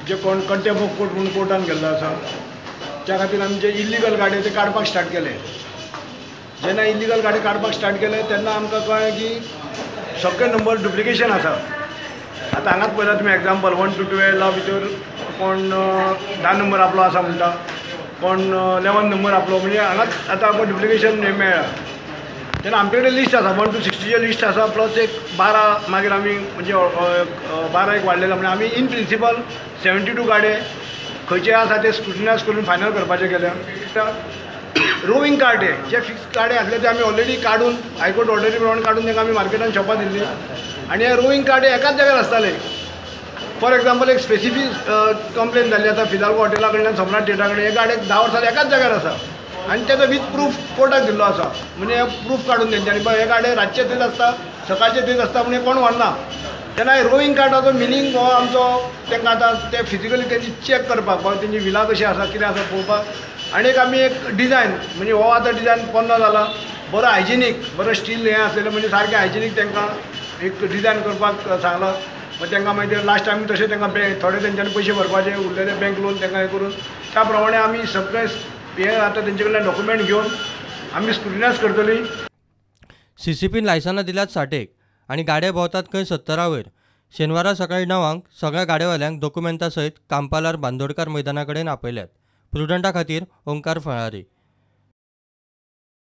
जे कोण contempt of court म्हणून कोर्टान गेल्लो आसा, त्या खातीर आमी जे इल्लिगल गाडये ते काडपाक स्टार्ट केले. जेन्ना इल्लिगल गाडी काडपाक स्टार्ट केले तेन्ना आमकां कळ्ळें की सगळे नंबर डुप्लिकेशन आसा. आतां हांगाच पळयला तुमी एग्जाम्पल 1 to 12 भितर कोण 10 नंबर आपलो आसा म्हणटा, कोण 11 नंबर आपलो, म्हणजे हांगाच आतां आमकां डुप्लिकेशन हें मेळ्ळां. तेन्ना आमचे कडेन लिस्ट आसा, 1 to 60 list आसा, प्लस एक 12 मागीर आमी म्हणजे 12 एक वाडलेलो, म्हणजे आमी इन प्रिंसिपल 72 गाडये खंयचे आसा ते स्क्रुटिनायज करून फायनल करपाचे केल्या. रोविंग कार्ड हे जे फिक्स गाडये आसले ते आमी ऑलरेडी काडून हायकोर्ट ऑर्डरी प्रमाणे काडून तांकां आमी मार्केटान शॉपां दिल्ली. आनी हे रोविंग कार्ड हे एकाच जाग्यार आसताले. फॉर एग्जाम्पल एक स्पेसिफीक कंप्लेन जाल्ली आसा फिदाल्गो हॉटेला कडल्यान सम्राट थिएटरा कडेन, हे गाडयेक 10 वर्सां एकाच जाग्यार आसा आनी तेजो वीथ प्रूफ कोर्टाक दिल्लो आसा. म्हणजे प्रूफ काडून तेंच्यांनी हे गाडये रातचे थंयच आसता, सकाळचे थंयच आसता, म्हणजे कोण व्हरना. तेन्ना रोविंग कार्डाचो मिनींग हो आमचो तांकां आतां ते फिजिकली तेंची चॅक करपाक, बाबा तेंची विलां कशीं आसा कितें आसा पळोवपाक. आनी एक आमी एक डिजायन, म्हणजे हो आतां डिजायन पोन्नो जाला, बरो हायजिनीक, बरो स्टील हें आसलेलें, म्हणजे सारकें हायजिनीक तांकां एक डिजायन करपाक सांगलां. मागीर तांकां मागीर लास्ट आमी तशें तांकां बँक थोडे तेंच्यांनी पयशे भरपाचे उरलेले बँक लोन तांकां हें करून त्या प्रमाणे आमी सगळें हें आतां तेंचे कडल्यान डॉक्युमेंट घेवन आमी स्क्रुटिनायज करतली. सीसीपीन लायसनां दिल्यात 60 आनी गाडये भोंवतात खंय 70 वयर. शेनवारा सकाळीं 9 सगळ्या गाडेवाल्यांक दोकुमेंता सयत कांपालार बांदोडकार मैदाना कडेन आपयल्यात. प्रुडंटा खातीर ओंकार फळारी.